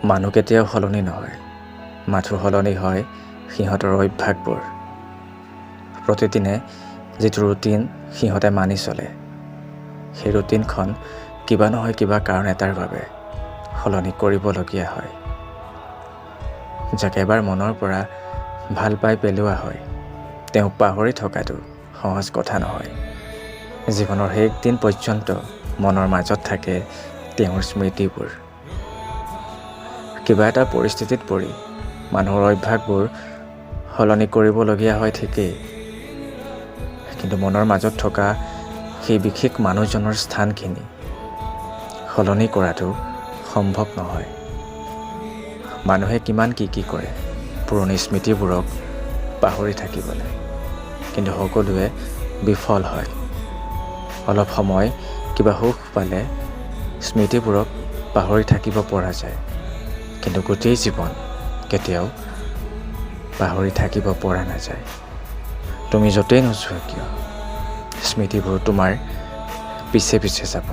মানুহ কেতিয়াও সলনি নহয়, মাথো সলনি হয় সিহঁতৰ অভ্যাসবোৰ। প্ৰতিদিনে যিটো ৰুটিন সিহঁতে মানি চলে, সেই ৰুটিনখন কিবা নহয় কিবা কাৰণ এটাৰ বাবে সলনি কৰিবলগীয়া হয়। যাক এবাৰ মনৰ পৰা ভাল পাই পেলোৱা হয়, তেওঁক পাহৰি থকাটো সহজ কথা নহয়। জীৱনৰ শেষ দিন পৰ্যন্ত মনৰ মাজত থাকে তেওঁৰ স্মৃতিবোৰ। কিবা এটা পৰিস্থিতিত পৰি মানুহৰ অভ্যাসবোৰ সলনি কৰিবলগীয়া হয় ঠিকেই, কিন্তু মনৰ মাজত থকা সেই বিশেষ মানুহজনৰ স্থানখিনি সলনি কৰাটো সম্ভৱ নহয়। মানুহে কিমান কি কি কৰে পুৰণি স্মৃতিবোৰক পাহৰি থাকিবলৈ, কিন্তু সকলোৱে বিফল হয়। অলপ সময় কিবা সুখ পালে স্মৃতিবোৰক পাহৰি থাকিব পৰা যায়, কিন্তু গোটেই জীৱন কেতিয়াও পাহৰি থাকিব পৰা নাযায়। তুমি য'তেই নোযোৱা কিয়, স্মৃতিবোৰ তোমাৰ পিছে পিছে যাব।